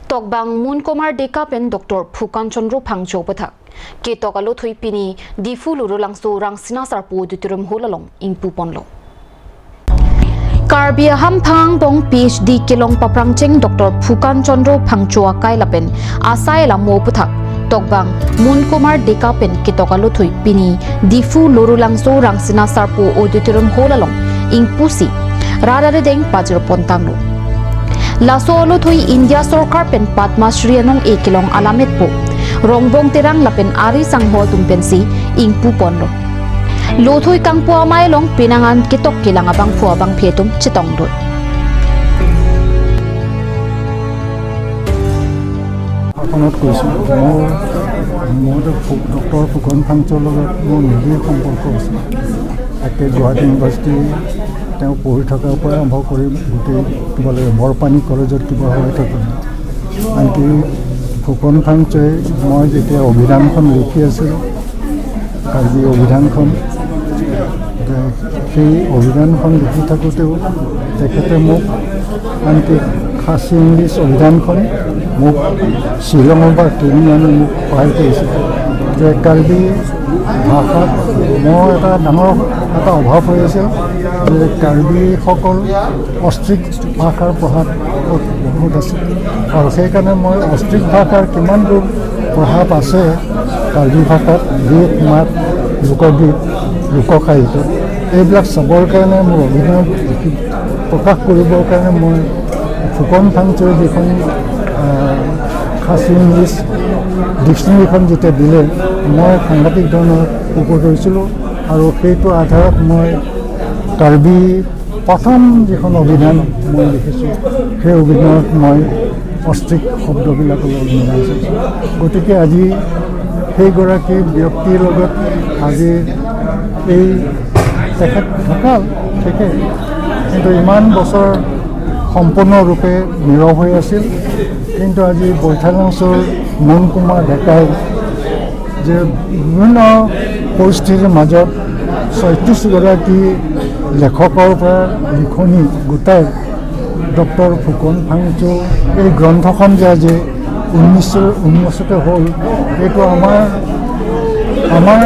Tokbang Mun Kumar Deka pen Dr. Phukan Chandra Phangcho pathak ke tokalo thui pini Diphu Lurulangso Rangsina Sarpo auditorium hall along ingpu ponlo. Karbi ham phang bong PhD kelong paprang cheng Dr. Phukan Chandra Phangcho kai lapen asai la mo pathak tokbang Mun Kumar Deka pen ke tokalo thui pini Diphu Lurulangso Rangsina Sarpo auditorium hall along ingpu si rarare deng pajro pontanglo. Laso alo thui India Sarkar pen Padma Shri anong ekilong alamet po rongbong terang lapen ari sanghol tumpen si ingpu ponlo. Lothui kangpu amai long pinangan kitok kilang abang phua bang phetum chitong dot. ভাষণত কৈছোঁ, মোৰ doctor Phukan ফাংচৰ লগত মোৰ নিবিড় সম্পৰ্ক আছে। একে Guwahati university তেওঁ পঢ়ি থকাৰ পৰাই আৰম্ভ কৰি গোটেই কিবা লাগে বৰপানী কলেজত কিবা হৈ থকা। আনকি ফুকন ফাংচই মই যেতিয়া অভিধানখন লিখি আছিলোঁ, কাৰ্বি অভিধানখন, সেই অভিধানখন লিখি থাকোঁতেও তেখেতে মোক আনকি খাচী ইংলিছ অভিধানখন মোক শ্বিলঙৰ পৰা কিনি আনি মোক সহায় কৰিছিল। যে কাৰ্বি ভাষাত মোৰ এটা ডাঙৰ এটা অভাৱ হৈ আছিল যে কাৰ্বিসকল অষ্ট্ৰিক ভাষাৰ প্ৰভাৱ বহুত আছিল আৰু সেইকাৰণে মই অষ্ট্ৰিক ভাষাৰ কিমান দূৰ প্ৰভাৱ আছে কাৰ্বি ভাষাত গীত মাত লোকগীত লোকসাহিত্য এইবিলাক চাবৰ কাৰণে মোৰ অভিনয় প্ৰকাশ কৰিবৰ কাৰণে মই ফুকন ফাংচৰ যিখন খাচী ইংলিছ ডিক্সনেৰীখন যেতিয়া দিলে মই সাংঘাতিক ধৰণৰ উপকৃত হৈছিলোঁ আৰু সেইটো আধাৰত মই কাৰ্বি প্ৰথম যিখন অভিধান মই লিখিছোঁ সেই অভিধানত মই অষ্ট্ৰিক শব্দবিলাকৰ লগত মিলাইছোঁ। গতিকে আজি সেইগৰাকী ব্যক্তিৰ লগত আজি এই তেখেত ঢুকাল ঠিকেই, কিন্তু ইমান বছৰ সম্পূৰ্ণৰূপে নীৰৱ হৈ আছিল। কিন্তু আজি বৈঠালাংছ'ৰ মুন কুমাৰ ডেকাই যে বিভিন্ন পৰিস্থিতিৰ মাজত 36 গৰাকী লেখকৰ পৰা লিখনি গোটাই ডক্টৰ ফুকন ফাংচু এই গ্ৰন্থখন যে আজি উন্মোচিত হ'ল, এইটো আমাৰ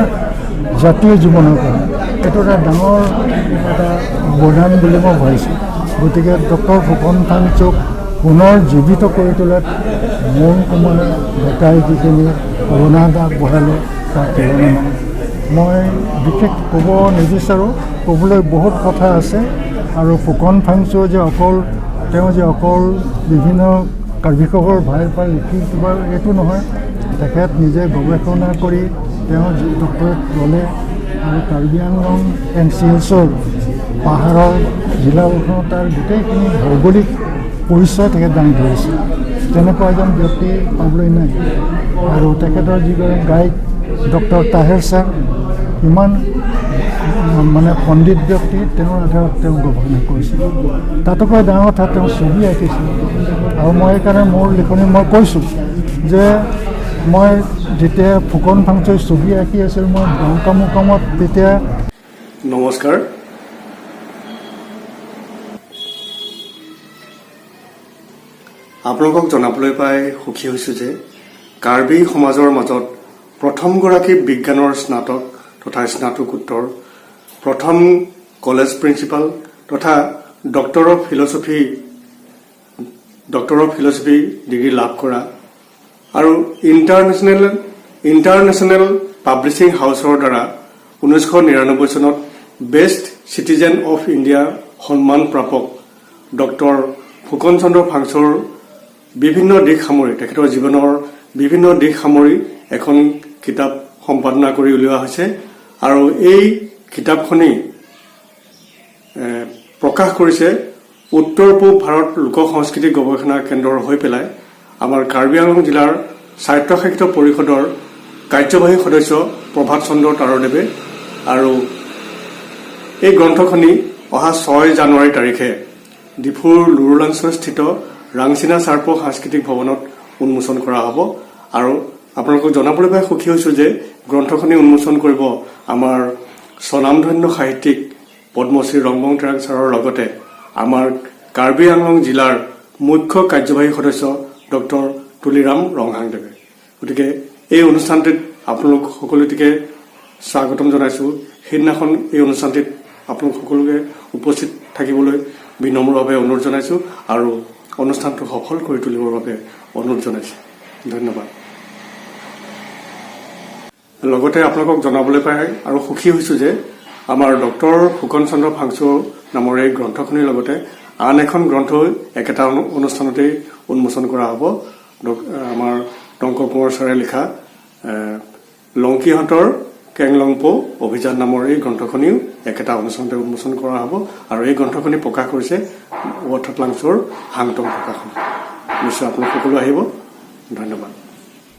জাতীয় জীৱনৰ কাৰণে এইটো এটা ডাঙৰ এটা অৱদান বুলি মই ভাবিছোঁ। গতিকে ডক্টৰ ফুকন ফাংচুক পুনৰ জীৱিত কৰি তোলাত মুন কুমাৰ ডেকাই যিখিনি অৱদান আগবঢ়ালে তাৰ তুলনা নাই। মই বিশেষ ক'ব নিবিচাৰোঁ, ক'বলৈ বহুত কথা আছে। আৰু ফুকন ফাংচু যে অকল তেওঁ যে অকল বিভিন্ন কাৰ্বিসকলৰ ভাইৰ পৰা লিখি কিবা এইটো নহয়, তেখেত নিজে গৱেষণা কৰি তেওঁ ডক্টৰেট ল'লে আৰু কাৰ্বি আংলং এন চি এছৰ পাহাৰৰ জিলাখনত তাৰ গোটেইখিনি ভৌগোলিক পৰিচয় তেখেত দাঙি ধৰিছে। তেনেকুৱা এজন ব্যক্তি পাবলৈ নাই। আৰু তেখেতৰ যিগৰাকী গাইড ডক্টৰ তাহেৰ ছাৰ, ইমান মানে পণ্ডিত ব্যক্তি, তেওঁৰ আধাৰত তেওঁ গৱেষণা কৰিছিল। তাতোকৈ ডাঙৰ কথা তেওঁ ছবি আঁকিছিল। আৰু মই সেইকাৰণে মোৰ লিখনি মই কৈছোঁ যে মই যেতিয়া ফুকন ফাংচই ছবি আঁকি আছিল মই ডংকামুকামত তেতিয়া। নমস্কাৰ, আপোনালোকক জনাবলৈ পাই সুখী হৈছোঁ যে কাৰ্বি সমাজৰ মাজত প্ৰথমগৰাকী বিজ্ঞানৰ স্নাতক তথা স্নাতকোত্তৰ, প্ৰথম কলেজ প্ৰিন্সিপাল তথা ডক্টৰ অফ ফিলচফি ডিগ্ৰী লাভ কৰা আৰু ইণ্টাৰনেশ্যনেল পাব্লিছিং হাউচৰ দ্বাৰা 1999 চনত বেষ্ট চিটিজেন অফ ইণ্ডিয়া সন্মান প্ৰাপক ডক্টৰ ফুকন চন্দ্ৰ ফাংচৰ বিভিন্ন দিশ সামৰি, তেখেতৰ জীৱনৰ বিভিন্ন দিশ সামৰি এখন কিতাপ সম্পাদনা কৰি উলিওৱা হৈছে। আৰু এই কিতাপখনি প্ৰকাশ কৰিছে উত্তৰ পূব ভাৰত লোক সংস্কৃতি গৱেষণা কেন্দ্ৰৰ হৈ পেলাই আমাৰ কাৰ্বি আংলং জিলাৰ স্বায়ত্তশাসিত পৰিষদৰ কাৰ্যবাহী সদস্য প্ৰভাত চন্দ্ৰ তাৰদেৱে। আৰু এই গ্ৰন্থখনি অহা 6 জানুৱাৰী তাৰিখে ডিফুৰ লুৰুলাংছস্থিত ৰাংচিনা চাৰ্প সাংস্কৃতিক ভৱনত উন্মোচন কৰা হ'ব। আৰু আপোনালোকক জনাবলৈ পাই সুখী হৈছোঁ যে গ্ৰন্থখনি উন্মোচন কৰিব আমাৰ স্বনামধন্য সাহিত্যিক পদ্মশ্ৰী ৰংবং তেৰাং ছাৰৰ লগতে আমাৰ কাৰ্বি আংলং জিলাৰ মুখ্য কাৰ্যবাহী সদস্য ডক্টৰ তুলিৰাম ৰংহাংদেৱে। গতিকে এই অনুষ্ঠানটিত আপোনালোক সকলোটিকে স্বাগতম জনাইছোঁ। সেইদিনাখন এই অনুষ্ঠানটিত আপোনালোক সকলোকে উপস্থিত থাকিবলৈ বিনম্ৰভাৱে অনুৰোধ জনাইছোঁ আৰু অনুষ্ঠানটো সফল কৰি তুলিবৰ বাবে অনুৰোধ জনাইছোঁ। ধন্যবাদ। লগতে আপোনালোকক জনাবলৈ পাই আৰু সুখী হৈছোঁ যে আমাৰ ডক্টৰ ফুকন চন্দ্ৰ ফাংচু নামৰ এই গ্ৰন্থখনিৰ লগতে আন এখন গ্ৰন্থ একেটা অনুষ্ঠানতেই উন্মোচন কৰা হ'ব। আমাৰ টংক কোঁৱৰ ছাৰে লিখা লংকিহঁতৰ কেংলংপ' অভিযান নামৰ এই গ্ৰন্থখনিও একেটা অনুষ্ঠানতে উন্মোচন কৰা হ'ব আৰু এই গ্ৰন্থখনি প্ৰকাশ কৰিছে ৱথাটলাংছ'ৰ হাংটং প্ৰকাশন। নিশ্চয় আপোনালোক সকলো আহিব। ধন্যবাদ।